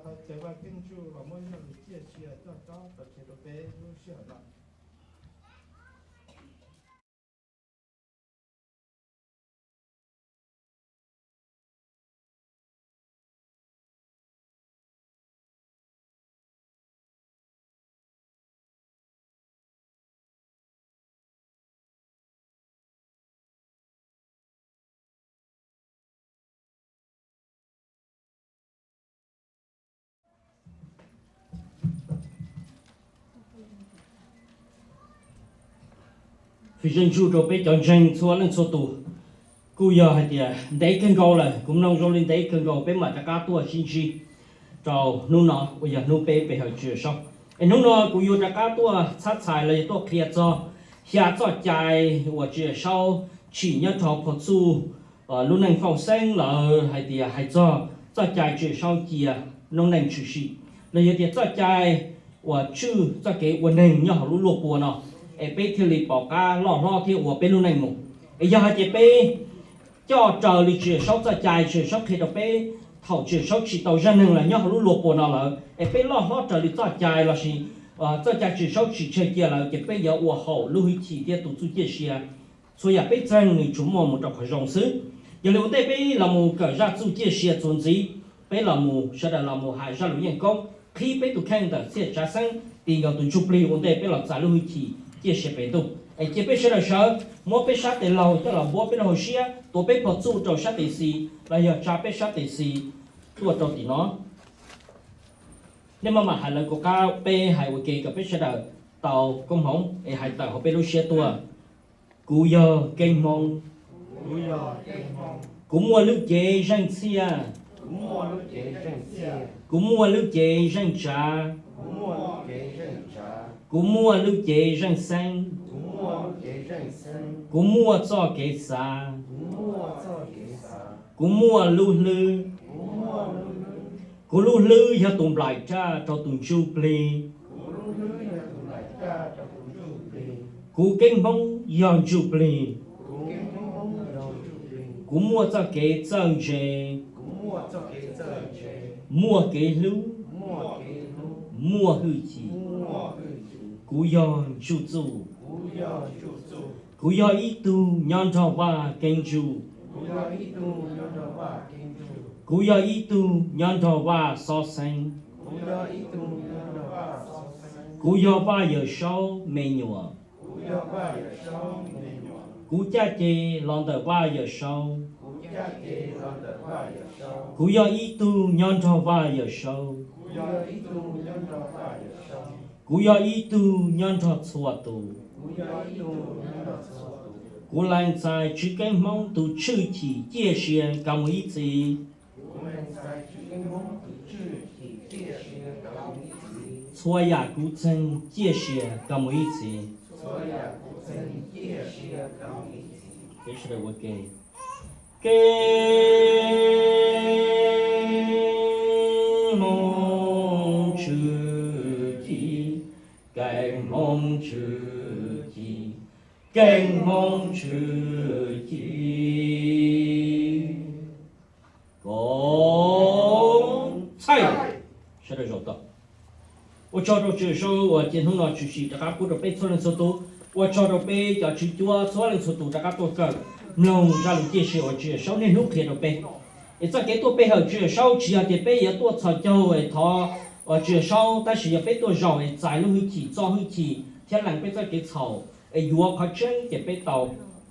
Thov caw Vaj Keeb Ntsuj los muab zaj lus ciaj sia coj rov qab rau peb lub sij hawm no. Fij zej ntsuj rau peb cov ntseeg txhua leej txhua tus. Kuj yog hais tias ntev kawg nkaus lawm, kuv mloog zoo li ntev kawg nkaus peb mam rov qab tuaj sib ntsib rau hnub no uas yog hnub peb pe hawm Tswv Yawm Saub. Es hnub no kuv yuav rov qab tuaj txhab txhais los yog tuaj qhia txog xya txoj cai uas Tswv Yawm Saub tsim nyob rau phau txuj lub neej fauj xeeb lawm hais tias hais txog txoj cai Tswv Yawm Saub cia noob neej tshwm sim, los yog tias txoj cai uas tswj txoj kev ua neeg nyob hauv lub luaj pua no, es peb thiaj li pom qab loj hlob thiab ua peb lub neej mus. Es yog hais tias peb coj raws li Tswv Yawm Saub txoj cai Tswv Yawm Saub qhia rau peb, thaum Tswv Yawm Saub tsim tau zaj neeg los nyob hauv lub luaj pua no lawm es peb loj hlob raws li txoj cai lossis txoj cai Tswv Yawm Saub tsim tseg cia lawm ces peb yuav ua haum lub hwj chim thiab tus txuj ciaj sia. Txhua yam peb txeeg nws tsuas muaj mus rau qhov zoo xwb. Yog li ua ntej peb los mus kawm zaj txuj ciaj sia txuas ntxiv, peb los mus sawv daws los mus hais zaj lus yeej koob qhib peb tus kheej ntawm txhiaj tsav xeeb ti nkaus tus ntsuj plig ua ntej peb los txais lub hwj chim ciaj sia pem ntuj. Es cia peb sawv daws sawv muab peb sab tes laug coj los npuab peb lub hauv siab, tuav peb phau txuj rau sab tes xis los yog tsa peb sab tes xis tuaj rau tim no. Nej maj mam hais lawv kuv qab peb hais ua ke kom peb sawv daws tau koob hmoov es hais tawm hauv peb lub siab tuaj. Kuv yog Keeb Hmoob. Kuv muaj lub cev zeej txhiaj. Kuv muaj lub cev zeej tsav. Kuv muaj lub cev zeej xeeb. Kuv muaj txoj kev xav. Kuv muaj lub hlwb. Kuv lub hlwb yog tus nplaim raj rau tus ntsuj plig. Kuv Keeb Hmoob yog ntsuj plig. Kuv muaj txoj kev txawj ntse. Muaj kev hlub. Muaj hwj chim. Kuv yog Ntsuj Txuj. Kuv yog ib tug nyob nrog Vaj Keeb Ntsuj. Kuv yog ib tug nyob nrog Vaj Xob Xeeb. Kuv yog Vaj Yawm Saub me nyuam. Kuv caj ces los ntawm Vaj Yawm Saub. Kuv yog ib tug nyob nrog Vaj Yawm Saub. Kuv yog ib tug nyob nrog txhua tus. Kuv lees txais Tswv Keeb Hmoob tus tshwj chim ciaj sia kawg mus ib txhis. Txhua yam kuv txeeg ciaj sia kawg mus ib txhis. Keeb Hmoob tshwj chim, Keeb Hmoob tshwj chim, Keeb Hmoob tshwj chim. Koob txhais. Sawv daws zaum tau. Ua tsaug rau Tswv Yawm Saub uas cia hnub no tshwm sim rov qab pub rau peb txhua leej txhua tus. Ua tsaug rau peb cov tswv cuab txhua leej txhua tus rov qab tuaj kawm mloog zaj lus ciaj sia uas Tswv Yawm Saub niaj hnub qhia rau peb. Es txoj kev tuaj pe hawm Tswv Yawm Saub tsis yog tias peb yuav tuaj txhos caug es thov uas Tswv Yawm Saub, tab sis yog peb tuaj zaum es txais lub hwj chim, txo hwj chim thiab lees peb txoj kev txhaum es yuav qhov tseeb ces peb tau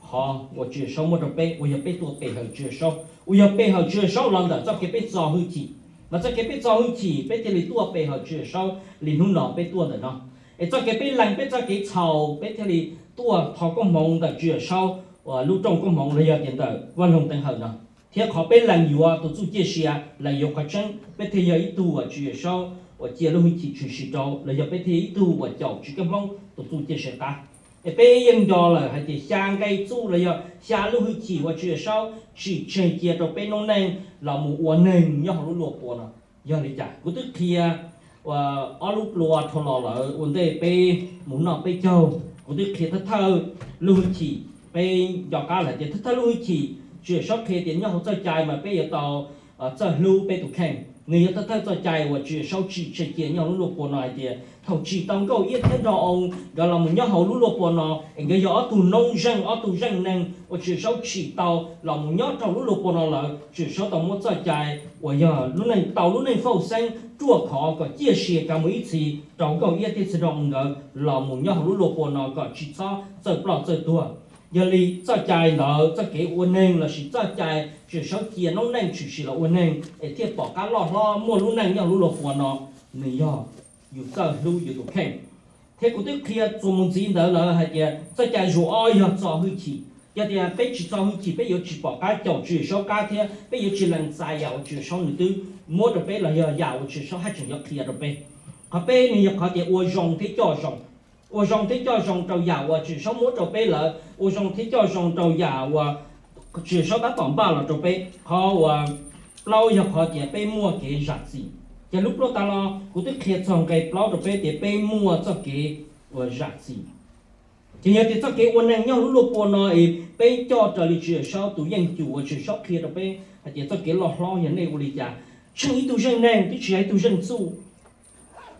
qhov uas Tswv Yawm Saub muab rau peb uas yog peb tuaj pe hawm Tswv Yawm Saub, uas yog pe hawm Tswv Yawm Saub los ntawm txoj kev peb txo hwj chim. Mas txoj kev peb txo hwj chim peb thiaj li tuaj pe hawm Tswv Yawm Saub li hnub no peb tuaj ntawm no. Es txoj kev peb lees peb txoj kev txhaum peb thiaj li tuaj thov koob hmoov ntawm Tswv Yawm Saub uas lub rooj koob hmoov los yog tias ntawm Vaj Loog Teev Hawm no. Thiab qhov peb lees yuav tus txuj ciaj sia, lees yuav qhov tseeb, peb thiaj yog ib tug uas Tswv Yawm Saub uas cia lub hwj chim tshwm sim rau los yog peb thiaj yog ib tug uas caum Tswv Keeb Hmoob tus txuj ciaj sia qab. Es peb yeej nco lawm hais tias xya nqe txuj los yog xya lub hwj chim uas Tswv Yawm Saub tsim tseg cia rau peb noob neej los mus ua neeg nyob hauv lub luaj pua no. Yog li cas kuv twb qhia ob lub plua dhau los lawm ua ntej peb mus noj peb caug, kuv twb qhia thawj thawj lub hwj chim. Peb nco qab lawm tias thawj thawj lub hwj chim Tswv Yawm Saub qhia tias nyob hauv txoj cai mas peb yuav tau txawj hlub peb tus kheej. Nws yog thawj thawj txoj cai uas Tswv Yawm Saub tsim tseg cia nyob hauv lub luag puas no hais tias thaum tsim tau Nkauj Iab thiab Nraug Oo nkawd los mus nyob hauv lub luag puas no es nkawd yog ob tug noob zeej, ob tug zeej neeg uas Tswv Yawm Saub tsim tau los mus nyob rau lub luag puas no lawm. Tswv Yawm Saub tau muab txoj cai uas yog lub neej tau lub neej fauj xeeb ruaj khov kom ciaj sia kav mus ib txhis rau Nkauj Iab thiab txiv Nraug Oo nkawd los mus nyob hauv lub luag puas no kom tsis txhob txawj ploj txawj tuag. Yog li txoj cai ntawd, txoj kev ua neeg lossis txoj cai Tswv Yawm Saub cia noob neej tshwm sim los ua neeg es thiaj pom qab loj hlob muaj lub neej nyob lub luag puas no, nws yog yus txawj hlub yus tus kheej. Thiab kuv twb qhia txuas mus ntxiv ntawd lawm hais tias txoj cai zaum ob yog txo hwj chim. Yog tias peb tsis txo hwj chim, peb yuav tsis pom qab caum Tswv Yawm Saub qab thiab peb yuav tsis lees txais yam uas Tswv Yawm Saub nws twb muab rau peb los yog yam uas Tswv Yawm Saub haj tseem yuav qhia rau peb. Qhov peb nws yog qhov tias ua zoo thiab coj zoo. Ua zoo thiab coj zoo rau yam uas Tswv Yawm Saub muab rau peb lawm, ua zoo thiab coj zoo rau yam uas Tswv Yawm Saub tab tom npaj los rau peb. Qhov uas plaub yog qhov tias peb muaj kev zam txim. Ces lub plaub tas los kuv twb qhia txog nqe plaub rau peb tias peb muaj txoj kev uas zam txim. Ces yog tias txoj kev ua neeg nyob lub luag puas no es peb coj raws li Tswv Yawm Saub tus yeej cum uas Tswv Yawm Saub qhia rau peb hais tias txoj kev loj hlob yog nej ua li cas. Tsheej ib tug zeej neeg twb tsis yog ib tug zeej txuj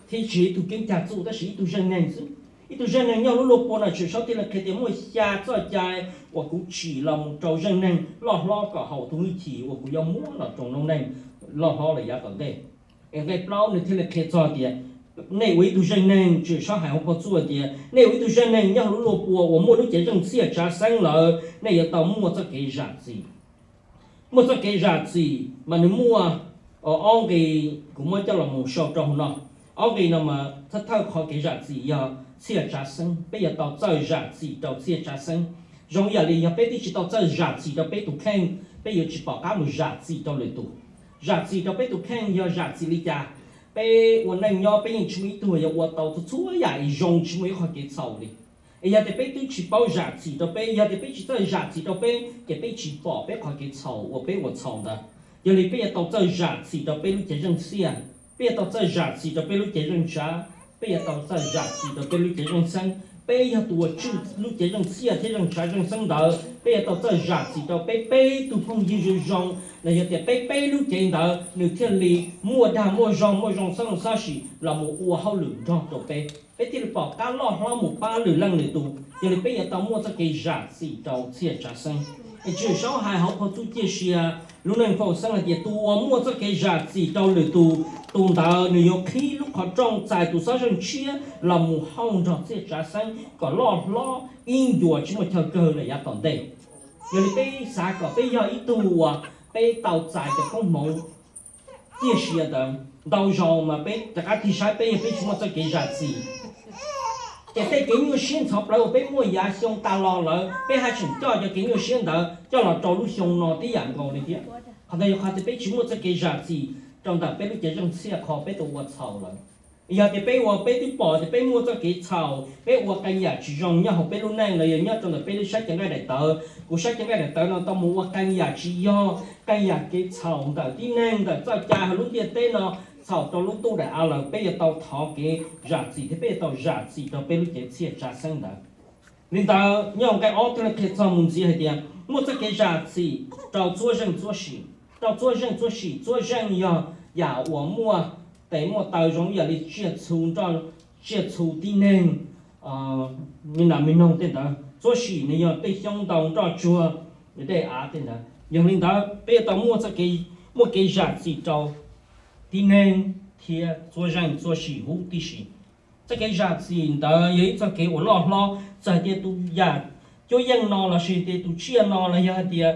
thiab tsis yog ib tug keeb cag txuj, tab sis ib tug zeej neeg xwb. Ib tug zeej neeg nyob lub luag puas no Tswv Yawm Saub thiaj li qhia tias muaj xya txoj cai uas kuv tsim los mus rau zeej neeg loj hlob kom haum tus hwj chim uas kuv yuav muab los rau noob neej loj hlob lawm yav tom ntej. Es nqe plaub nws thiaj li qhia txog tias nej ua ib tug zeej neeg, Tswv Yawm Saub hais hauv phau txuj tias nej ua ib tug zeej neeg nyob hauv lub luag puas uas muaj lub cev zeej txhiaj tsav xeeb lawm, nej yuav tau muaj txoj kev zam txim. Muaj txoj kev zam txim mas nws muaj ob nqe, kuv muab coj los mus sau rau hauv no. Ob nqe no mas thawj thawj qhov kev zam txim yog txhiaj tsav xeeb, peb yuav tau txawj zam txim rau txhiaj tsav xeeb. Zoo ib yam li yog peb twb tsis tau txawj zam txim rau peb tus kheej, peb yuav tsis pom qab mus zam txim rau lwm tus. Zam txim rau peb tus kheej yog zam txim li cas? Peb ua neej nyob peb yeej tsis muaj ib tug yuav ua tau txhua txhua yam es zoo tsis muaj ib qho kev txhaum li. Es yog tias peb twb tsis paub zam txim rau peb, yog tias peb tsis txawj zam txim rau peb ces peb tsis pom peb qhov kev txhaum uas peb ua txhaum ntawd. Yog li peb yuav tau txawj zam txim rau peb lub cev zeej txhiaj, peb yuav tau txawj zam txim rau peb lub cev zeej tsav, peb yuav tau txawj zam txim rau peb lub cev zeej xeeb. Peb yog tus uas tswj lub cev zeej txhiaj thiab zeej tsav zeej xeeb ntawd, peb yuav tau txawj zam txim rau peb peb tug phooj ywg zoo zoo, los yog tias peb peb lub cev ntawd nws thiaj li muaj dag muaj zog, muaj zoo xeeb zoo txhob sim los mus ua hauj lwm nrog rau peb, peb thiaj li pom qab loj hlob mus pab lwm leej lwm tus. Yog li peb yuav tau muaj txoj kev zam txim rau txhiaj tsav xeeb. Es Tswv Yawm Saub hais hauv phau txuj ciaj sia lub neej fauj xeeb hais tias tus uas muaj txoj kev zam txim rau lwm tus, tus ntawd nws yuav qhib lub qhov rooj txais tus Xab Zeej Tshiab los mus hauj nrog txhiaj tsav xeeb kom loj hlob ib ncua tsis muaj chaw kawg lawm yav tom ntej. Yog li peb xav kom peb yog ib tug uas peb tau txais cov koob hmoov ciaj sia ntawd. Ntau zaus mas peb rov qab tig saib peb yog peb tsis muaj txoj kev zam txim, ces tej kev nyuaj siab ntxhov plawv uas peb muaj yav xyoo tas los lawm peb haj tseem coj cov kev nyuaj siab ntawd coj los rau lub xyoo no tib yam nkaus li thiab. Qhov ntawd yog qhov tias peb tsis muaj txoj kev zam txim rau ntawm peb lub cev zeej txhiaj qhov peb tau ua txhaum lawm. Yog tias peb ua peb twb pom tias peb muaj txoj kev txhaum, peb ua qee yam tsis zoo nyob hauv peb lub neej los yog nyob rau ntawm peb lub sab cev nqaij daim tawv, kuv sab cev nqaij daim tawv no tau mus ua qee yam tsis yog, qee yam kev txhaum ntawm tib neeg ntawm txoj cai hauv lub ntiaj teb no, txhaum rau lub ntuj daim av lawm, peb yuav tau thov kev zam txim thiab peb yuav tau zam txim rau peb lub cev txhiaj tsav xeeb ntawd. Li ntawd nyob hauv nqe ob thiaj li qhia txog mus ntxiv hais tias muaj txoj kev zam txim rau txhua zeej txhua sim. Rau txhua zeej txhua sim, txhua zeej yog yam uas muaj tes muaj taw zoo ib yam li tsiaj txhu nroj, tsiaj txhu tib neeg, me nas me noog tej ntawd. Txhua sim nws yog tej xyoob ntoo nroj tsuag, dej av tej ntawd. Yog li ntawd peb yuav tau muaj txoj kev, muaj kev zam txim rau tib neeg thiab txhua zeej txhua sim huv tib si. Txoj kev zam txim ntawd yog ib txoj kev uas loj hlob, txawm hais tias tus yam cuab yeej no lossis tias tus tsiaj no los yog hais tias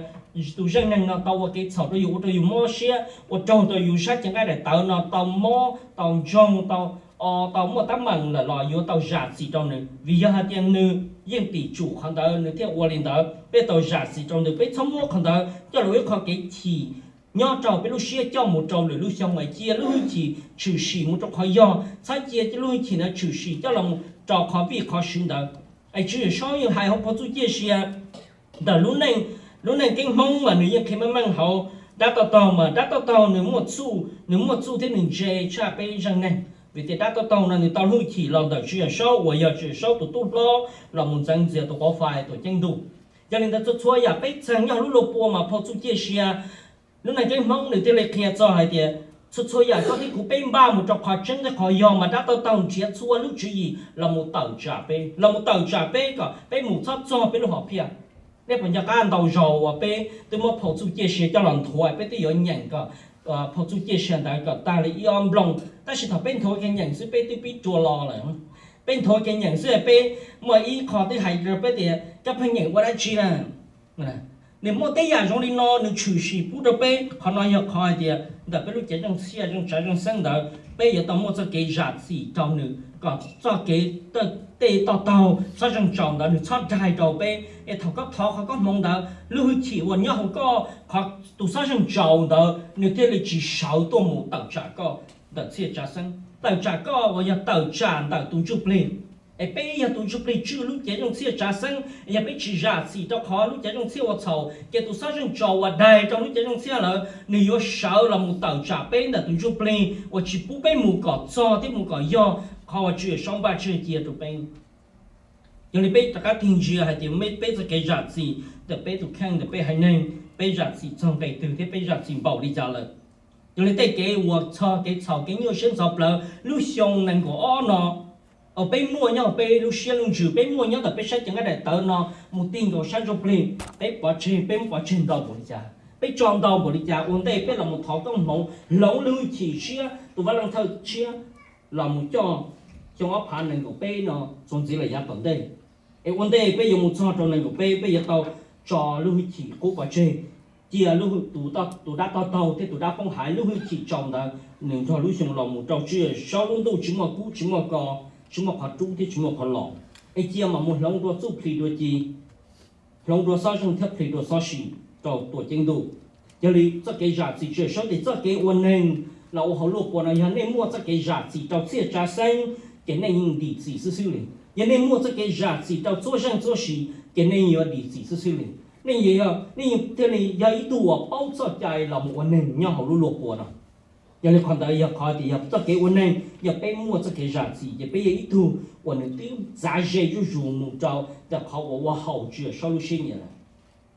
tus zeej neeg no tau ua kev txhaum rau yus, ua rau yus mob siab, ua raug rau yus sab cev nqaij daim tawv no tau mob, tau ntsoog, tau o, tau muaj teeb meem lawm los yuav tau zam txim rau nws, vim yog hais tias nws yeej tim tsum qhov ntawd nws thiaj ua li ntawd. Peb tau zam txim rau nws, peb txhob muab qhov ntawd coj los ua ib qho kev chim nyob rau peb lub siab coj mus rau lwm lub xyoo, es cia lub hwj chim tshwm sim mus rau qhov yog, txhob cia lub hwj chim ntawd tshwm sim coj los rau qhov vij qhov swv ntawd. Es Tswv Yawm Saub yeej hais hauv phau txuj ciaj sia ntawm lub neej, lub neej keeb Hmoob mas nws yeej qhia meej meej hauv dab toj taug mas dab toj taug nws muaj txuj, nws muaj txuj thiab nws ntse tshaj peb zeej neeg, vim tias dab toj taug no nws tau lub hwj chim los ntawm Tswv Yawm Saub uas yog Tswv Yawm Saub tus tub hlob los mus ntxeev ntxias tus quav fais tuam ceeb ntuj. Yog li ntawd txhua txhua yam peb txeeg nyob hauv lub luag puas mas phau txuj ciaj sia lub neej keeb Hmoob nws thiaj li qhia txog hais tias Txhua txhua yam koj thiab kuv peb npaj mus rau qhov tseeb thiab qhov yog mas dab taub taug nrhiav txhua lub tswv yim los mus tawm tsam peb, los mus tawm tsam peb kom peb mus txhob txog peb lub hom phiaj. Nej puas nco qab ntau zaus uas peb twb muab phau txuj ciaj sia coj los nthuav, peb twb yuav nyeem kom phau txuj ciaj sia ntawd kom tag li ib ob nplooj, tab sis thaum peb nthuav kiag nyeem xwb peb twb pib rua los lawm. Peb nthuav kiag nyeem xwb peb muaj ib qho twb hais rau peb tias koj pheej nyeem ua dab tsi na. Nws muaj tej yam zoo li no nws tshwm sim pub rau peb. Qhov no yog qhov hais tias ntawm peb lub cev zeej txhiaj zeej tsav zeej xeeb ntawd peb yuav tau muaj txoj kev zam txim rau nws kom txoj kev tej toj taug txhob zeeg tsaus ntawd nws txhob daig rau peb. Es thaum koj thov qhov koob hmoov ntawd lub hwj chim uas nyob hauv koj qhov tus txhob zeeg tsaus ntawd nws thiaj li tsis sawv tuaj mus tawm tsam koj ntawm txhiaj tsav xeeb, tawm tsam koj uas yog tawm tsam ntawm tus ntsuj plig. Es peb yog tus ntsuj plig tswj lub cev zeej txhiaj tsav xeeb, yog peb tsis zam txim rau qhov lub cev zeej txhiaj ua txhaum ces tus txhob zeeg tsaus uas daig rau lub cev zeej txhiaj lawm nws yuav sawv los mus tawm tsam peb ntawm tus ntsuj plig uas tsis pub peb mus kom txog thiab mus kom yog qhov uas Tswv Yawm Saub npaj tseg cia rau peb. Yog li peb rov qab tig ntsia hais tias peb txoj kev zam txim ntawm peb tus kheej ntawm peb haiv neeg, peb zam txim txog nqe twg thiab peb zam txim npaum li cas lawm. Yog li tej kev uas txog kev txhaum kev nyuaj siab ntxhov plawv lub xyoo nees nkaum ob no, peb muaj nyob peb lub siab lub ntsws, peb muaj nyob ntawm peb sab cev nqaij daim tawv no mus tig nkaus sab ntsuj plig, peb pov tseg, peb muab pov tseg ntau npaum li cas, peb tso ntau npaum li cas. Ua ntej peb los mus thov koob hmoov hloov lub hwj chim tshiab tus vaj leej thawj tshiab los mus coj xyoo ob phav nees nkaum peb no txuas ntxiv lawm yav tom ntej. Es ua ntej peb yuav mus txog rau nees nkaum peb, peb yuav tau tso lub hwj chim qub pov tseg, cia tus dab toj taug thiab tus dab poob haiv lub hwj chim tsaus ntawd nws nrog lub xyoo los mus rau Tswv Yawm Saub lub ntuj tsis muaj kub tsis muaj ko, tsis muaj qhov rub thiab tsis muaj qhov los, es cia mam mus hloov dua txuj plig dua ci, hloov dua txhob zeeg thiab plig dua txhob sim rau tuam ceeb ntuj. Yog li txoj kev zam txim Tswv Yawm Saub tias txoj kev ua neeg los ua hauv luaj puas no yog nej muaj txoj kev zam txim rau txhiaj tsav xeeb ces nej yeej dim txim xwb xwb li. Yog nej muaj txoj kev zam txim rau txhua zeej txhua sim ces nej yuav dim txim xwb xwb li. Nej, nej thiaj li yog ib tug uas paub txoj cai los mus ua neeg nyob hauv lub luaj puas no. Yog li qhov ntawd yog qhov tias yog txoj kev ua neeg, yog peb muaj txoj kev zam txim ces peb yog ib tug uas nws twb txav ze zuj zus mus rau ntawm qhov uas ua haum Tswv Yawm Saub lub siab nyiam lawm.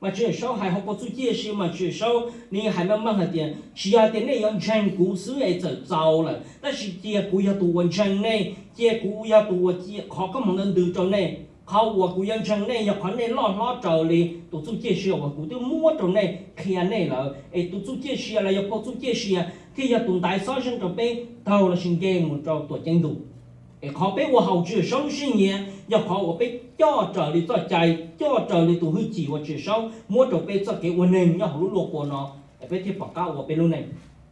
Mas Tswv Yawm Saub hais hauv phau txuj ciaj sia mas Tswv Yawm Saub nws hais meej meej hais tias tsis yog tias nej yuav ntseeg kuv xwb es txawm txaus lawm, tab sis cia kuv yog tus uas ntseeg nej, cia kuv yog tus uas cia qhov koob hmoov ntawd ntws rau nej. Qhov uas kuv yuav ntseeg nej yog qhov nej loj hlob raws li tus txuj ciaj sia uas kuv twb muab rau nej qhia nej lawm, es tus txuj ciaj sia los yog phau txuj ciaj sia thiaj yog tus ntaiv txhob zeeg rau peb taug los sis nce mus rau tuam ceeb ntuj. Es qhov peb ua haum Tswv Yawm Saub lub siab nyiam yog qhov uas peb coj raws li txoj cai, coj raws li tus hwj chim uas Tswv Yawm Saub muab rau peb txoj kev ua neeg nyob hauv lub luaj puas no, es peb thiaj pom qab ua peb lub neej.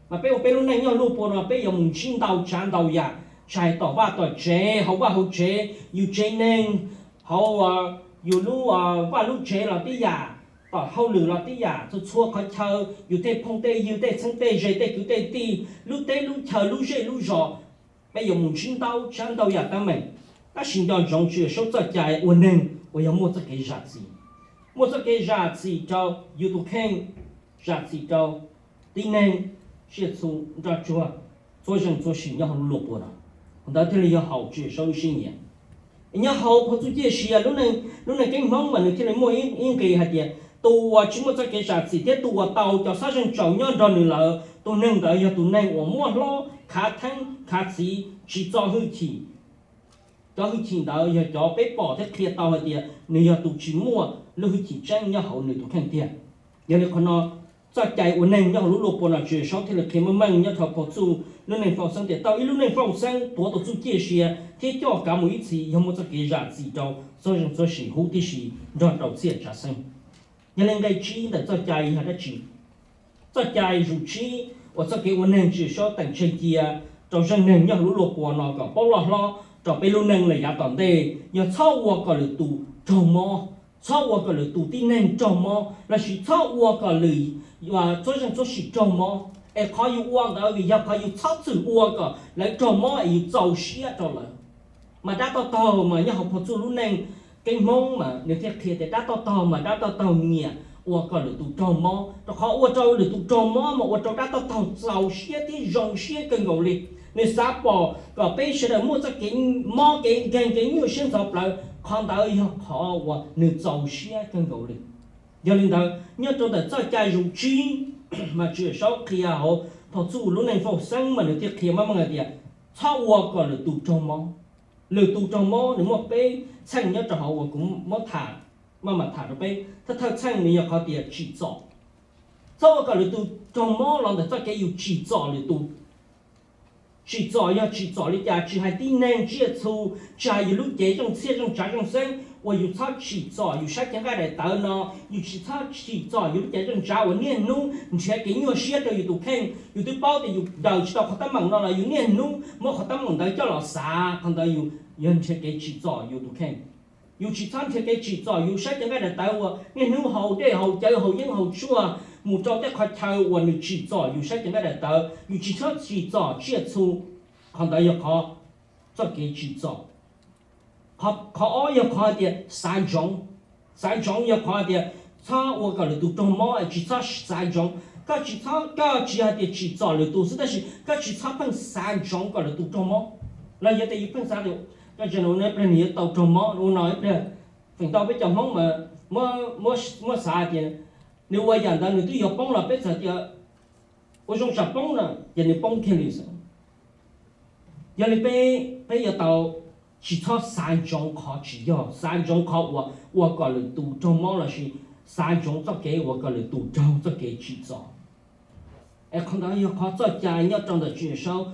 Mas peb ua peb lub neej nyob luaj puas no peb yuav mus ntsib ntau tsav ntau yam, tsis hais tom vaj tom tsev, hauv vaj hauv tsev, yus tsev neeg, hauv yus lub vaj lub tsev los tib yam, tom hauj lwm los tib yam, txhua txhua qhov chaw, yus tej phooj tej ywg, tej txheeb tej ze, tej kwv tej tij, lub teb lub chaw, lub zej lub zos, peb yuav mus ntsib ntau tsav ntau yam teeb meem. Tab sis nco ntsoov Tswv Yawm Saub txoj cai ua neeg uas yog muaj txoj kev zam txim, muaj txoj kev zam txim rau yus tus kheej, zam txim rau tib neeg, tsiaj txhu, nroj tsuag, txhua zeej txhua sim nyob hauv lub luaj puas no. Qhov ntawd thiaj li yog haum Tswv Yawm Saub lub siab nyiam. Nyob hauv phau txuj ciaj sia, lub neej keeb Hmoob mas nws thiaj li muaj ib nqe hais tias tus uas tsis muaj txoj kev zam txim thiab tus uas tau cov txhob zeeg tsaus nyob nrog nws lawm, tus neeg ntawd yog tus neeg uas muab hlob khav theeb khav txiv tsis txo hwj chim. Cov hwj chim ntawd yog cov peb pom thiab qhia tau hais tias nws yog tus tsis muaj lub hwj chim tseeb nyob hauv nws tus kheej tiag. Yog li qhov no, txoj cai ua neeg nyob hauv lub luaj puas no Tswv Yawm Saub thiaj li qhia meej meej nyob rau phau txuj lub neej fauj xeeb tias tau ib lub neej fauj xeeb tuav tus txuj ciaj sia thiab coj kav mus ib txhis yog muaj txoj kev zam txim rau txhua zeej txhua sim huv tib si nrog rau txhiaj tsav xeeb. Yog li nqe tsib ntawm txoj cai yog dab tsi? Txoj cai zus tsib uas txoj kev ua neeg Tswv Yawm Saub teem tseg cia rau zeej neeg nyob hauv lub luaj puas no kom paub loj hlob rau peb lub neej lawm yav tom ntej yog txhob ua kom lwm tus raug mob, txhob ua kom lwm tus tib neeg raug mob lossis txhob ua kom lwm txhua zeej txhua sim raug mob. Es qhov yus ua ntawd vim yog qhov yus txhob txwm ua kom lawv raug mob es yus txaus siab rau lawv. Mas dab toj taug mas nyob hauv phau txuj lub neej keeb Hmoob mas nws thiaj qhia tias dab toj taug mas dab toj taug nyiam ua kom lwm tus raug mob, rau qhov ua rau lwm tus raug mob mas ua rau dab toj taug txaus siab thiab zoo siab kawg nkaus li. Nws xav pom kom peb sawv daws muaj txoj kev mob kev nkeeg kev nyuaj siab ntxhov plawv, qhov ntawd yog qhov uas nws txaus siab kawg nkaus li. Yog li ntawd nyob rau ntawm txoj cai zus tsib mas Tswv Yawm Saub qhia hauv Thaum txug lub neej faus xeeb mas nws thiaj qhia meej meej hais tias txhob ua kom lwm tus raug mob. Lwm tus raug mob nws muaj peb txheej nyob rau hauv uas kuv muab tham, maj mam tham rau peb. Thawj thawj txheej nws yog qhov tias tsim txom. Txhob ua kom lwm tus raug mob los ntawm txoj kev yus tsim txom lwm tus. Tsim txom yog tsim txom li cas? Tsis hais tib neeg tsiaj txhu, tsis hais yus lub cev zeej txhiaj zeej tsav zeej xeeb uas yus txhob tsim txom yus sab cev nqaij daim tawv no, yus tsis txhob tsim txom yus lub cev zeej tsav uas niaj hnub nrhiav kev nyuaj siab rau yus tus kheej. Yus twb paub tias yus daws tsis tau qhov teeb meem no los yus niaj hnub muab qhov teeb meem ntawd coj los xav, qhov ntawd yus yog nrhiav kev tsim txom yus tus kheej. Yus tsis txhob nrhiav kev tsim txom yus sab cev nqaij daim tawv uas niaj hnub haus dej haus cawv haus yeeb haus tshuaj mus rau tej qhov chaw uas nws tsim txom yus sab cev nqaij daim tawv. Yus tsis txhob tsim txom tsiaj txhu. Qhov ntawd yog qhov, txoj kev tsim txom. Qhov ob yog qhov hais tias xav ntsoov. Xav ntsoov yog qhov hais tias txhob ua kom lwm tus raug mob es tsis txhob xav ntsoov. Koj tsis txhob, koj tsis hais tias tsim txom lwm tus xwb tab sis koj tsis txhob pheej xav ntsoov kom lwm tus raug mob. Los yog tias yus pheej xav tias ib pliag nws yuav tau raug mob ua no ib pliag. Feem ntau peb cov Hmoob mas muab xav tias nws ua yam ntawd nws twb yuav poob los peb txawm tias ua zoo tsam poob no ces nws poob kiag li xwb. Yog li peb, peb yuav tau tsis txhob xav ntsoov qhov tsis yog, xav ntsoov qhov uas ua kom lwm tus raug mob lossis xav ntsoov txoj kev ua kom lwm tus raug txoj kev tsim txom. Es qhov ntawd yog qhov txoj cai nyob rau ntawm Tswv Yawm Saub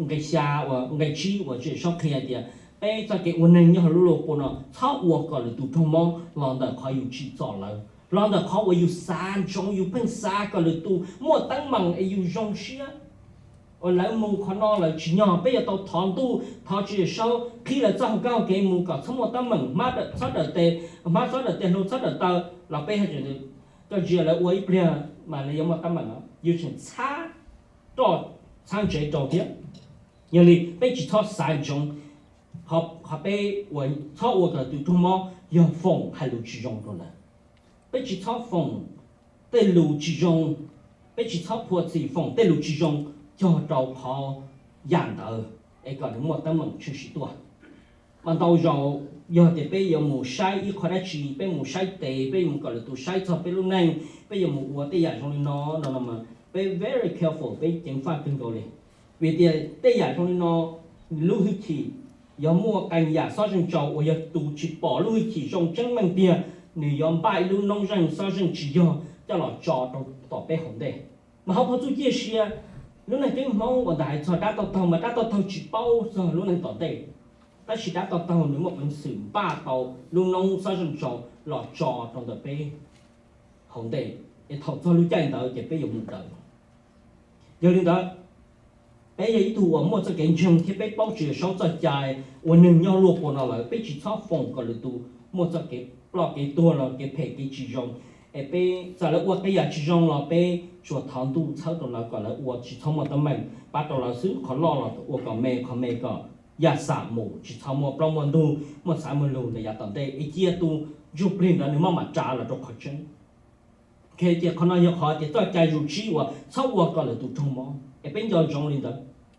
nqe xya uas nqe tsib uas Tswv Yawm Saub qhia hais tias peb txoj kev ua neeg nyob hauv lub luag puas no txhob ua kom lwm tus raug mob los ntawm qhov yus tsim txom lawv, los ntawm qhov uas yus xav ntsoov, yus pheej xav kom lwm tus muaj teeb meem es yus zoo siab. Uas lawv mus qhov no lawv tsis yog, peb yuav tau thov ntuj, thov Tswv Yawm Saub qhib lawv txoj hau kev mus kom txhob muaj teeb meem, hmab txhob dawm tes, hmab txhob dawm tes hluas txhob dawm taw los peb hais tias coj ntsia lawv ua ib pliag mas lawv yuav muaj teeb meem no, yus tseem txhab roj txhab ntsev rau thiab. Yog li peb tsis txhob xav ntsoov, qhov peb uas txhob ua kom tus raug mob yog foom hais lus tsis zoo rau lawv. Peb tsis txhob foom tej lus tsis zoo, peb tsis txhob phua txhim foom tej lus tsis zoo cog rau qhov yam ntawd es kom nws muaj teeb meem tshwm sim tuaj. Mas ntau zaus yog tias peb yuav mus saib ib qho dab tsi, peb mus saib tes, peb yuav mus kom lwm tus saib txog peb lub neej, peb yuav mus ua tej yam zoo li no no no mas peb very careful, peb ceev faj kawg nkaus li. Vim tias tej yam zoo li no, lub hwj chim, yog muaj qee yam xob zeej tsaus uas yog tus tsis pom lub hwj chim zoo tseeb meej tiag, nws yuav npaj ib lub noob zeej xob zeej tsis yog coj los tso rau tom peb hauv ntej. Mas hauv paus txuj ciaj sia, lub neej keeb Hmoob uas ntawm hais txog dab toj taug mas dab toj taug tsis paub txog lub neej tom ntej, tab sis dab toj taug nws muaj peev xwm npaj tau lub noob xob zeej tsaus los tso rau ntawm peb hauv ntej, es thaum txog lub caij ntawd ces peb yuav mus daws. Yog li ntawd, peb yog ib tug uas muaj txoj kev ntseeg thiab peb paub Tswv Yawm Saub txoj cai ua neeg nyob luaj puas no lawm, peb tsis txhob foom kom lwm tus muaj txoj kev ploj kev tuag los kev phem kev tsis zoo. Es peb txawm lawv ua tej yam tsis zoo los peb tsuas thov ntuj txhawb rau lawv kom lawv ua tsis txhob muaj teeb meem, pab rau lawv xwb, qhov loj los ua kom me, qhov me kom yaj xam mus, tsis txhob muaj plaub muaj ntug, muaj xaiv muaj lug ntawm yav tom ntej es cia tus ntsuj plig ntawd nws maj mam ras los rau qhov tseeb. Ces qhov no yog qhov tias txoj cai zus tsib uas txhob ua kom lwm tus raug mob es peb nco ntsoov li ntawd.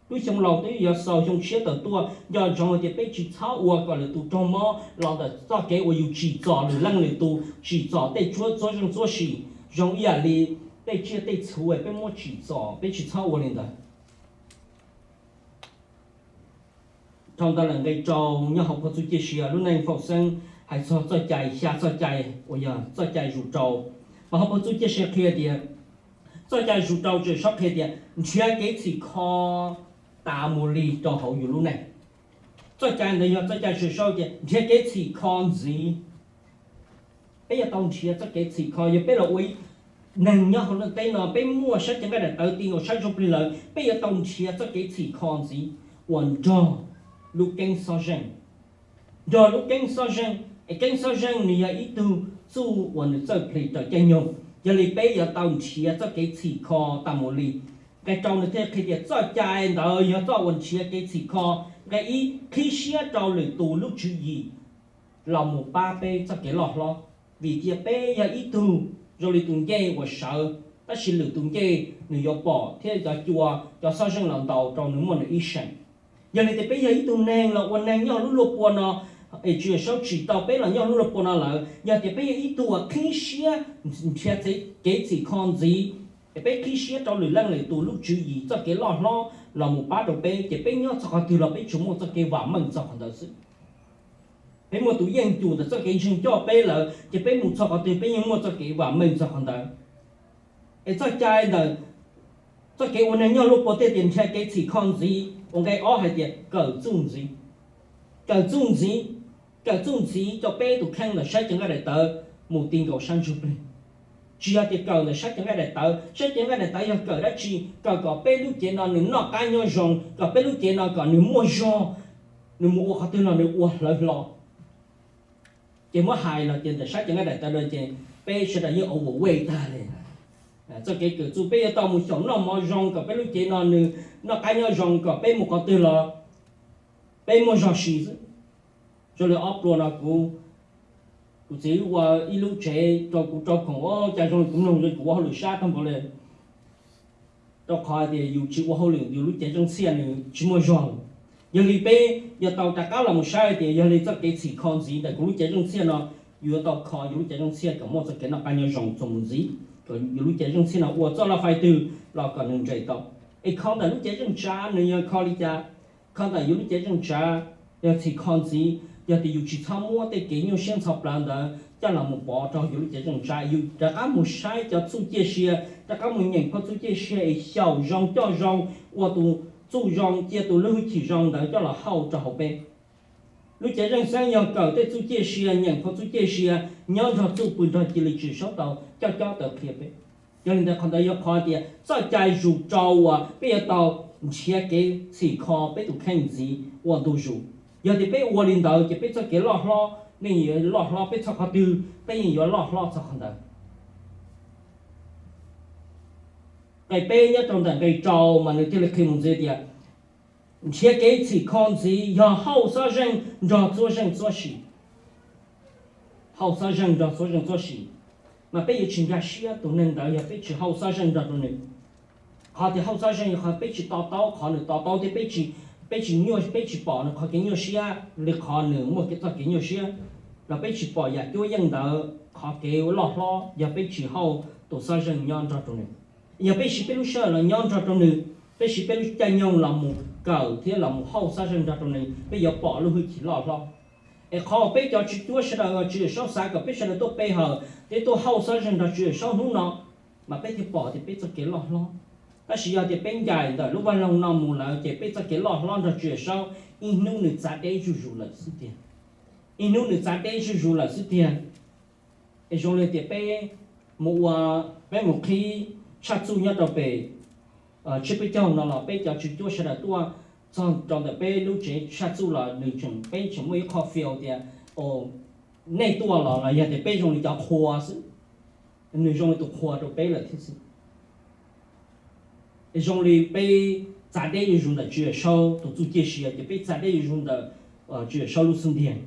Lub xyoo laus twb yuav xaus xyoo tshiab tawm tuaj, nco ntsoov hais tias peb tsis txhob ua kom lwm tus raug mob los ntawm txoj kev uas yus tsim txom lwm leej lwm tus, tsim txom tej txuj txuab zeej txuab sim, zoo ib yam li tej tsiaj tej txhu es peb muab tsim txom, peb tsis txhob ua li ntawd. Dhau ntawd lawm nqe rau nyob hauv paus txuj ciaj sia lub neej faus xeeb hais txog txoj cai, xya txoj cai uas yog txoj cai zus rau. Mas hauv paus txuj ciaj sia qhia tias txoj cai zus rau Tswv Yawm Saub qhia tias nrhiav kev txhim kho tas mus li rau hauv yus lub neej. Txoj cai ntawd yog txoj cai Tswv Yawm Saub tias nrhiav kev txhim kho ntxiv. Peb yuav tau nrhiav txoj kev txhim kho, yog peb los ua ib neeg nyob hauv ntiaj teb no, peb muaj sab cev nqaij daim tawv ti nkaus sab ntsuj plig lawm, peb yuav tau nrhiav txoj kev txhim kho ntxiv uas nrog lub keeb xob zeej. Nrog lub keeb xob zeej, es keeb xob zeej nws yog ib tug txuj uas nws txawj plig raws caij nyoog, yog li peb yuav tau nrhiav txoj kev txhim kho tas mus li. Nqe rau nws thiaj qhia tias txoj cai ntawd yog txoj uas nrhiav kev txhim kho. Nqe ib, qhib siab rau lwm tus lub tswv yim los mus pab peb txoj kev loj hlob. Vim tias peb yog ib tug zoo li tus ncej uas sawv, tab sis lwm tus ncej nws yuav pom thiab cov cua, cov xob zeej los ntaus rau nws muaj nws ib seem. Yog li tias peb yog ib tug neeg los ua neeg nyob lub luag pua no, es Tswv Yawm Saub tsim tau peb los nyob lub luag pua no lawm, yog tias peb yog ib tug uas qhib siab nrhiav kev txhim kho ntxiv, Es peb qhib siab rau lwm leej lwm tus lub tswv yim txoj kev loj hlob los mus pab rau peb, ces peb nyob txog qhov twg los peb tsuas muaj txoj kev vam meej txog qhov ntawd xwb. Peb muaj tus yeej cum ntawm txoj kev ntseeg coj peb lawm, ces peb mus txog qhov twg peb yeej muaj txoj kev vam meej txog qhov ntawd. Es txoj cai ntawm txoj kev ua neeg nyob lub puag tiaj tias nrhiav kev txhim kho ntxiv uas nqe ob hais tias kawm txuj ntxiv. Kawm txuj ntxiv, kawm txuj ntxiv coj peb tus kheej ntawm sab cev nqaij daim tawv mus ti nkaus sab ntsuj plig. Tsis yog tias kawm ntawm sab cev nqaij daim tawv, sab cev nqaij daim tawv yog kawm dab tsi? Kawm kom peb lub cev no nws noj qab nyob zoo, kom peb lub cev no kom nws muaj zog, nws mus ua qhov twg los nws ua hlawv hlo. Ces muab hais los ces ntawm sab cev nqaij daim tawv no ces peb sawv daws yeej overweight tag li. Txoj kev kawm txuj peb yuav tau mus xyaum noj mov zoo kom peb lub cev no nws noj qab nyob zoo, kom peb mus qhov twg los peb muaj zog si xwb. Zoo li ob pluas no kuv, kuv txiv ua ib lub tsev rau kuv rau khoom, o, cas zoo li kuv mloog zoo kuv ua hauj lwm sab tag npaum li. Rau qhov tias yus tsis ua hauj lwm yus lub cev zeej txhiaj nws tsis muaj zog. Yog li peb yuav tau rov qab los mus saib tias yog li txoj kev txhim kho ntxiv ntawm kuv lub cev zeej txhiaj no, yus yuav tau kho yus lub cev zeej txhiaj kom muaj txoj kev noj qab nyob zoo txuas mus ntxiv, kom yus lub cev zeej txhiaj no ua txoj laj fais twg los kom nws nres tau. Es kho ntawm lub cev zeej tsav nws yog kho li cas? Kho ntawm yus lub cev zeej tsav yog txhim kho ntxiv, yog tias yus tsis txhob muab tej kev nyuaj siab ntxhov plawv ntawd coj los mus pov rau yus lub cev zeej tsav, yus rov qab mus saib cov txuj ciaj sia, rov qab mus nyeem phau txuj ciaj sia es xyaum zoo coj zoo, ua tus txuj zoo cia tus lub hwj chim zoo ntawd coj los hauj rau hauv peb. Lub cev zeej xeeb yog kawm tej txuj ciaj sia, nyeem phau txuj ciaj sia, nyob nrog txuj pw nrog cia li tsis saub tau coj cob tawm qhia peb. Yog li ntawd qhov ntawd yog qhov tias txoj cai zus rau uas peb yuav tau nrhiav kev txhim kho peb tus kheej ntxiv ua ntu zus. Yog tias peb ua li ntawd ces peb txoj kev loj hlob yeej yuav loj hlob, peb txog qhov twg peb yeej yuav loj hlob txog qhov ntawd. Nqe peb nyob rau ntawm nqe rau mas nws thiaj li qhia mus ntxiv tias nrhiav kev txhim kho ntxiv yog hauj xob zeej nrog txuaj zeej txuaj sim. Hauj xob zeej nrog txuaj zeej txuaj sim, mas peb yuav tsis nkag siab tus neeg ntawd yog peb tsis hauj xob zeej nrog rau nws. Qhov tias hauj xob zeej yog qhov peb tsis to taub qhov nws to taub thiab peb tsis, peb tsis nyuaj, peb tsis pom nws qhov kev nyuaj siab li qhov nws muaj txoj kev nyuaj siab, los peb tsis pom yam cuab yeej ntawd qhov kev loj hlob yog peb tsis hauj tus xob zeej nyob nrog rau nws. Yog peb siv peb lub sij hawm los nyob nrog rau nws, peb siv peb lub caij nyoog los mus kawm thiab los mus hauj xob zeej nrog rau nws, peb yuav pom lub hwj chim loj hlob. Es qhov uas peb cov tswv cuab sawv daws uas Tswv Yawm Saub xav kom peb sawv daws tuaj pe hawm thiab tuaj hauj xob zeej nrog Tswv Yawm Saub hnub no, mas peb thiaj pom tias peb txoj kev loj hlob. Tab sis yog tias peb ncaim ntawm lub vaj loog no mus lawm ces peb txoj kev loj hlob nrog Tswv Yawm Saub ib hnub nws txav deb zuj zus lawm xwb tiag. Ib hnub nws txav deb zuj zus lawm xwb tiag. Es zoo li tias peb mus ua, peb mus qhib tshaj txuj nyob rau pem tsiab peb caug no los peb cov tswv cuab sawv daws tuaj txog rau ntawm peb lub tsev tshaj txuj los nws tseem, peb tseem muaj ib qho field tias, o, nej tuaj los los yog tias peb zoo li cov qhua xwb, nws zoo li tus qhua rau peb lawm thiab xwb. Zoo li peb txav deb zuj zus ntawm Tswv Yawm Saub tus txuj ciaj sia, ces peb txav deb zuj zus ntawm Tswv Yawm Saub lub xub ntiag.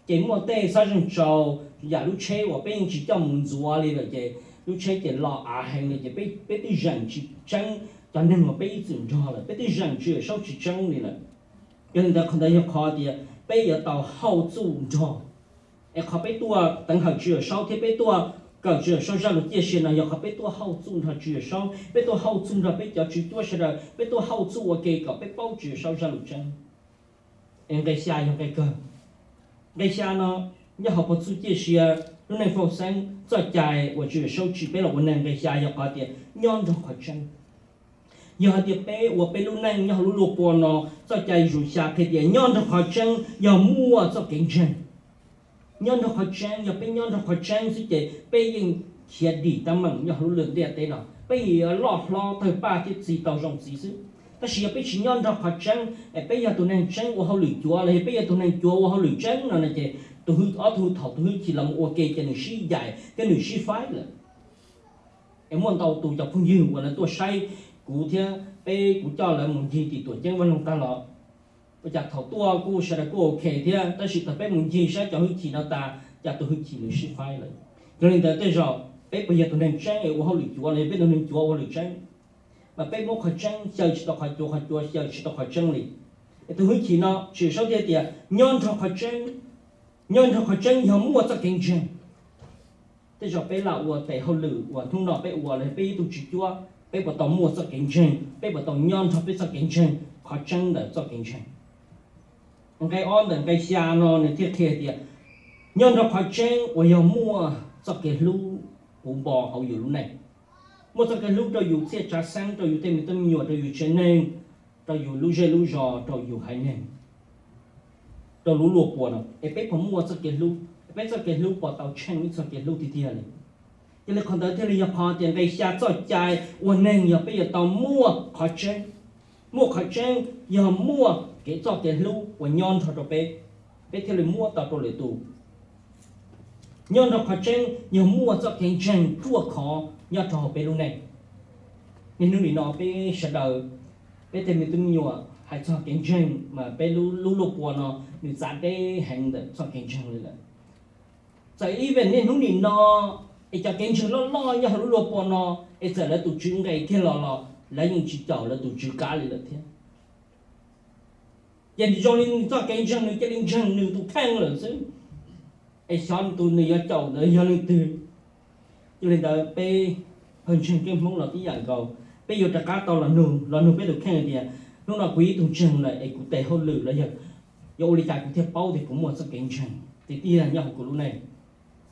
Ces muaj tej xob zeej tsau, yam lub tsheb uas peb yeej tsis coj mus ntxuav li lawm ces lub tsheb ces los av heev li ces peb, peb twb zeem tsis tseeb cov neeg uas peb ib txwm nrog lawm, peb twb zeem Tswv Yawm Saub tsis tseeb li lawm. Yog li ntawd qhov ntawd yog qhov tias peb yuav tau hauj txuj nrog. Es qhov peb tuaj teev hawm Tswv Yawm Saub thiab peb tuaj kawm Tswv Yawm Saub zaj lus ciaj sia no yog qhov peb tuaj hauj txuj nrog Tswv Yawm Saub, peb tuaj hauj txuj nrog peb cov tswv cuab sawv daws, peb tuaj hauj txuj ua ke kom peb paub Tswv Yawm Saub zaj lus tseeb. Es nqe xya yog nqe kawg. Nqe xya no nyob hauv phau txuj ciaj sia, lub neej fauj xeeb, txoj cai uas Tswv Yawm Saub tsim peb los ua neeg. Nqe xya yog qhov tias nyob nrog qhov tseeb. Yog hais tias peb ua peb lub neej nyob hauv lub luaj pua no, txoj cai zus xya qhia tias nyob nrog qhov tseeb yog muaj txoj kev ntseeg. Nyob nrog qhov tseeb, yog peb nyob nrog qhov tseeb xwb ces peb yeej khiav dim teeb meem nyob hauv lub ntiaj teb no, peb yeej yuav loj hlob tawg paj thiab txi tau zoo txiv xwb. Tab sis yog peb tsis nyob nrog qhov tseeb, es peb yog tus neeg tseeb ua hauj lwm cuav los yog peb yog tus neeg cuav ua hauj lwm tseeb no no ces tus hwj, ob tug thaum tus hwj chim los ua ke ces nws sib yaim thiab nws sib faib lawm. Es muaj ntau tus cov phooj ywg uas lawv tuaj saib kuv thiab peb, kuv coj lawv mus ncig tim Tuam Ceeb Vaj Loog tag los, ua cas thaum tuaj kuj sawv daws kuj ok thiab, tab sis thaum peb mus ncig saib cov hwj chim no tas, cas tus hwj chim nws sib faib lawm. Yog li ntawd tej zaum peb puas yog tus neeg tseeb es ua hauj lwm cuav los yog peb tus neeg cuav ua hauj lwm tseeb? Mas peb muab qhov tseeb xyaw tsis tau qhov cuav, qhov cuav xyaw tsis tau qhov tseeb li. Es tus hwj chim no Tswv Yawm Saub thiaj tias nyob nrog qhov tseeb, nyob nrog qhov tseeb yog muaj txoj kev ntseeg. Tej zaum peb lam ua tes hauj lwm uas hnub no peb ua los peb ib tug tswv cuab, peb puas tau muaj txoj kev ntseeg, peb puas tau nyob nrog peb txoj kev ntseeg, qhov tseeb ntawm txoj kev ntseeg. Nqe ob ntawm nqe xya no nws thiaj qhia tias, nyob nrog qhov tseeb uas yog muaj txoj kev hlub puv npo hauv yus lub neej, muaj txoj kev hlub rau yus txhiaj tsav xeeb, rau yus tej me tub me nyuam, rau yus tsev neeg, rau yus lub zej lub zos, rau yus haiv neeg, rau lub luag puas no, es peb puas muaj txoj kev hlub, peb txoj kev hlub puas tau tsheej ib txoj kev hlub tiag tiag li. Yog li qhov ntawd thiaj li yog qhov tias nqe xya txoj cai ua neeg yog peb yuav tau muaj qhov tseeb. Muaj qhov tseeb yog muaj kev txoj kev hlub uas nyob nrog rau peb, peb thiaj li muab tau rau lwm tus. Nyob nrog qhov tseeb yog muaj txoj kev ntseeg ruaj khov nyob rau hauv peb lub neej. Niaj hnub nim no peb sawv daws, peb tej me tub me nyuam hais txog kev ntseeg mas peb lub luag puas no nws txav deb heev ntawm txoj kev ntseeg li lawm. Txawm ib vem niaj hnub nim no es cov kev ntseeg loj loj nyob hauv lub luag puas no, es txawm lawv tus tswv nqes kiag los los lawv yeej tsis caum lawv tus tswv qab li lawm thiab. Ces zoo li nws txoj kev ntseeg nws cia li ntseeg nws tus kheej lawm xwb, es xyov tus nws yuav caum ntawd yog leej twg. Yog li ntawd peb pawg ntseeg keeb Hmoob los tib yam nkaus, peb yuav rov qab tau los nug, los nug peb tus kheej tias, hnub no kuv ib tug ntseeg lawm es kuv tes hauj lwm los yog yuav ua li cas kuv thiaj paub tias kuv muaj txoj kev ntseeg tiag tiag nyob hauv kuv lub neej.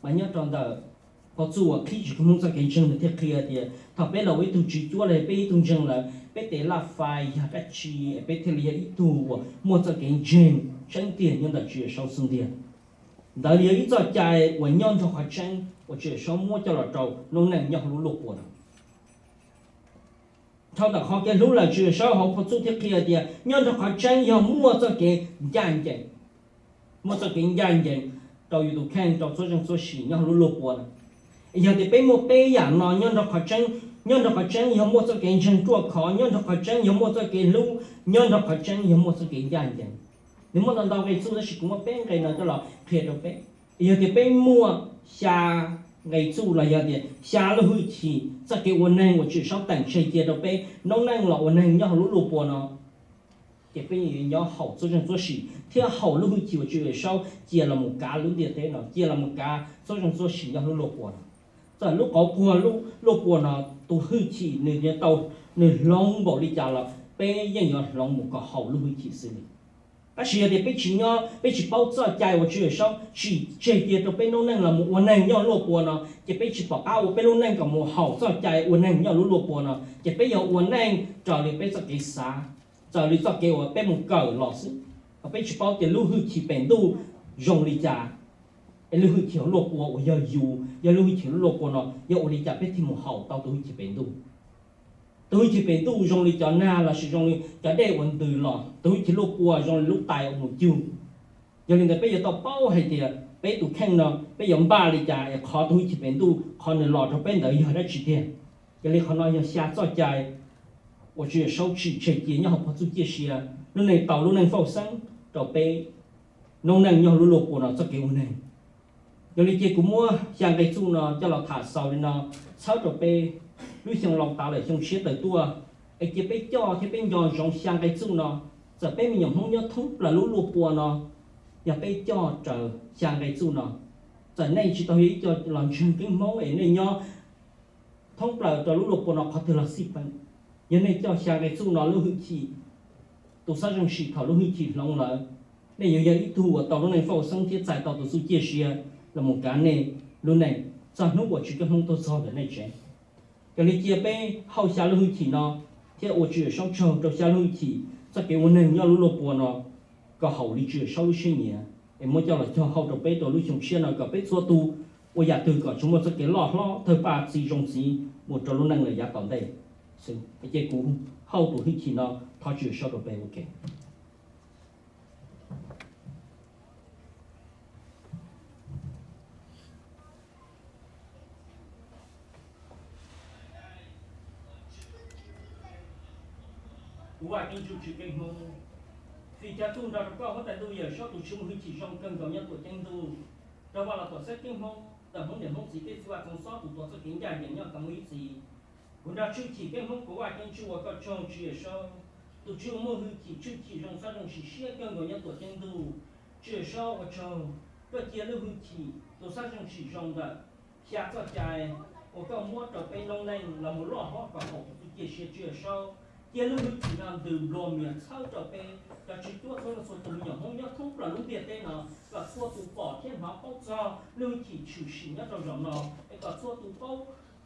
Mas nyob rau ntawm qhov txuj uas qhib tsis keeb Hmoob txoj kev ntseeg nws thiaj qhia tias thaum peb los ua ib tug tswv cuab los peb ib tug ntseeg lawm, peb tes laj fais yog dab tsi es peb thiaj li yog ib tug uas muaj txoj kev ntseeg tseeb tiag nyob ntawm Tswv Yawm Saub xub ntiag. Ntawd yog ib txoj cai uas nyob nrog qhov tseeb uas Tswv Yawm Saub muab coj los rau noob neej nyob hauv lub luag puas no. Dhau ntawm qhov kev hlub lawm Tswv Yawm Saub hauv qhov txuj thiaj qhia tias nyob nrog qhov tseeb yog muaj txoj kev ncaj ncees, muaj txoj kev ncaj ncees rau yus tus kheej, rau txhua txheej txhua sim nyob hauv lub luag puas no. Yog tias peb muaj peb yam no nyob nrog qhov tseeb, nyob nrog qhov tseeb yog muaj txoj kev ntseeg ruaj khov, nyob nrog qhov tseeb yog muaj txoj kev hlub, nyob nrog qhov tseeb yog muaj txoj kev ncaj ncees. Nws muaj ntau ntau nqe txuj tab sis kuv muab peb nqe no coj los qhia rau peb. Yog tias peb muaj xya nqe txuj los yog tias xya lub hwj chim txoj kev ua neeg uas Tswv Yawm Saub teem tseg cia rau peb noob neej los ua neeg nyob hauv lub luag puas no, ces peb yeej yuav nyob haum txhua txheej txhua sim thiab haum lub hwj chim uas Tswv Yawm Saub cia los mus kav lub ntiaj teb no, cia los mus kav txhua txheej txhua sim nyob hauv lub luag puas no. Txawm lub qauv puag lub luag puas no tus hwj chim nws yuav tau, nws hloov npaum li cas los peb yeej yuav hloov mus kom haum lub hwj chim xwb li. Tab sis yog tias peb tsis nyob, peb tsis paub txoj cai uas Tswv Yawm Saub tsim tseg cia rau peb noob neej los mus ua neeg nyob luag puas no, ces peb tsis pom qab ua peb lub neej kom mus haum txoj cai ua neeg nyob lub luag puas no, ces peb yuav ua neej raws li peb txoj kev xav, raws li txoj kev uas peb mus kawm los xwb. Peb tsis paub tias lub hwj chim pem ntuj zoo li cas, es lub hwj chim hauv luag puas uas yog yus, yog lub hwj chim lub luag puas no yog ua li cas peb thiaj mus haum tau tus hwj chim pem ntuj. Tus hwj chim pem ntuj zoo li cov nag lossis zoo li cov dej uas ntws los, tus hwj chim luag puas zoo li lub tais uas mus cug. Yog li ntawd peb yuav tau paub hais tias peb tus kheej no peb yuav npaj li cas es qhov tus hwj chim pem ntuj qhov nws los rau peb ntawd yog dab tsi tiag. Yog li qhov no yog xya txoj cai uas Tswv Yawm Saub tsim tseg cia nyob hauv phau txuj ciaj sia, lub neej tau lub neej fauj xeeb rau peb noob neej nyob lub luag puas no txoj kev ua neeg. Yog li ces kuv muab xya nqe txuj no coj los tham xaus li no, txhawb rau peb lub xyoo laus tas lawm xyoo tshiab tawm tuaj, es cia peb coj thiab peb nco ntsoov xya nqe txuj no. Txawm peb me nyuam Hmoob nyob thoob plaws lub luag puas no, yog peb coj raws xya nqe txuj no, txawm nej tsis tau yog ib co los ntseeg keeb Hmoob es nej nyob thoob plaws rau lub luag puas no qhov twg los xij peem, yog nej coj xya nqe txuj no lub hwj chim, tus xab zoo sim thaum lub hwj chim hloov lawm, nej yuav yog ib tug uas tau lub neej fauj xeeb thiab txais tau tus txuj ciaj sia los mus kav nej lub neej txog hnub uas Tswv Keeb Hmoob tuaj txog ntawm nej tsev. Yog li cia peb hauj xya lub hwj chim no thiab ua Tswv Yawm Saub tsaug rau xya lub hwj chim txoj kev ua neeg nyob lub luag puas no kom haum li Tswv Yawm Saub lub siab nyiam, es muab coj los cog hauj rau peb rau lub xyoo tshiab no kom peb txhua tus ua yam twg kom tsuas muaj txoj kev loj hlob thawj paj txi zoo txiv mus rau lub neej lawm yav tom ntej. Ces kuv hauj tus hwj chim no thov Tswv Yawm Saub rau peb ua ke. Kuv Vaj Ceeb Tswj Tswv Keeb Hmoob, fij cov txuj nrog rau koj huab tais ntuj Yawm Saub tus Tswv muaj hwj chim zoo kawg nkaus nyob tuam ceeb ntuj, rau Vaj los tuam xeeb Keeb Hmoob ntawm Hmoob niam Hmoob txiv tej txij Vaj Txoov Xob tus tuav txoj kev ncaj ncees nyob kom muaj ib txhis. Kuv nrog Tswj Chim Keeb Hmoob kuv Vaj Ceeb Tswj ua koj tsaug Tswv Yawm Saub, tus Tswv uas muaj hwj chim tshwj chim zoo xab zoo sim siab kawg nkaus nyob tuam ceeb ntuj. Tswv Yawm Saub ua tsaug, koj cia lub hwj chim tus xab zoo sim zoo ntawm xya txoj cai uas koj muab rau peb noob neej los mus loj hlob kom haum tus txuj ci siab tsiaj saub. Cia lub hwj chim no ntws nplua mias txhawb rau peb cov tswv cuab txhua leej txhua tus me nyuam Hmoob nyob thoob plaws lub ntiaj teb no, kom txhua tus pom thiab hnov paub txog lub hwj chim tshwm sim nyob rau zaum no, es kom txhua tus paub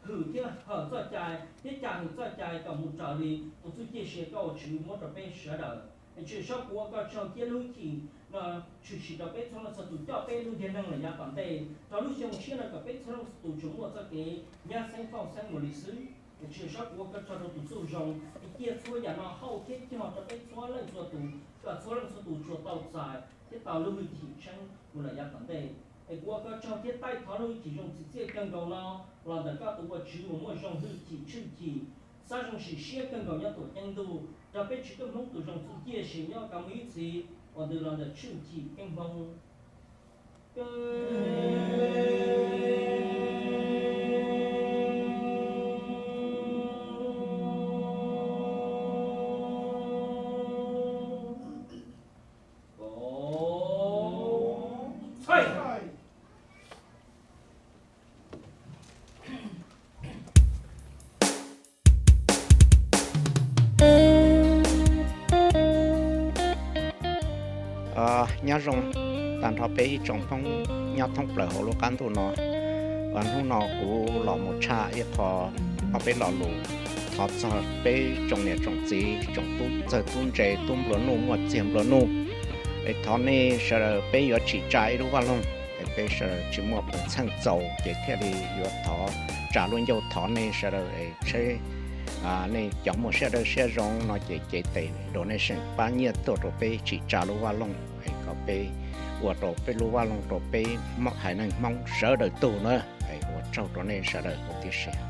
hwm thiab hawm txoj cai thiab cai hwm txoj cai kom mus raws li tus txuj ci siab koj ua tswv muab rau peb sawv daws. Es Tswv Yawm Saub, kuv ua koj tsaug cia lub hwj chim no tshwm sim rau peb txhua leej txhua tus, coj peb lub ntiag neeg los yav tom ntej rau lub xyoo tshiab no kom peb txhua leej txhua tus tsuas muaj txoj kev nyab xeeb fauj xeeb mus li xwb. Es Tswv Yawm Saub, kuv ua koj tsaug rau tus txuj zoo, es cia txhua yam no hauj thiab cog rau peb txhua leej txhua tus, kom txhua leej txhua tus tsuas tau txais thiab tau lub hwj chim tseeb mus lawm yav tom ntej. Es kuv ua koj tsaug thiab taij thov lub hwj chim zoo txim txiaj kawg nkaus no los ntawm koj tus ua tswv uas muaj zoo hwj chim tshwj chim, xab zoo sim siab kawg nkaus nyob tuam ceeb ntuj, rau peb tswv koj Hmoob tus zoo txuj ci siab nyob kom muaj ib txhis uas ntws los ntawm tshwj chim keeb Hmoob. Nyob zoo tag nrho peb ib tsoom Hmoob nyob thoob plaws hauv lub qab ntuj no. Hnub no kuv los mus tshaj ib qho ob peb lo lus thov txog peb tsoom niam tsoom txiv, tsoom tub txawg tub ntse, tub nplua nuj muaj txiag nplua nuj. Es thov nej sawv daws peb yuav tsim tsa ib lub vaj loog, es peb sawv daws tsis muaj peev xwm txaus ces thiaj li yuav thov tsa lub ncauj thov nej sawv daws es tsheb, nej cov muaj siab dawb siab zoo no ces cev tes donation pab nyiaj tuaj rau peb tsim tsa lub vaj loog es kom peb ua rau peb lub vaj loog rau peb haiv neeg Hmoob sawv daws tug na. Ua tsaug rau nej sawv daws huv tib si.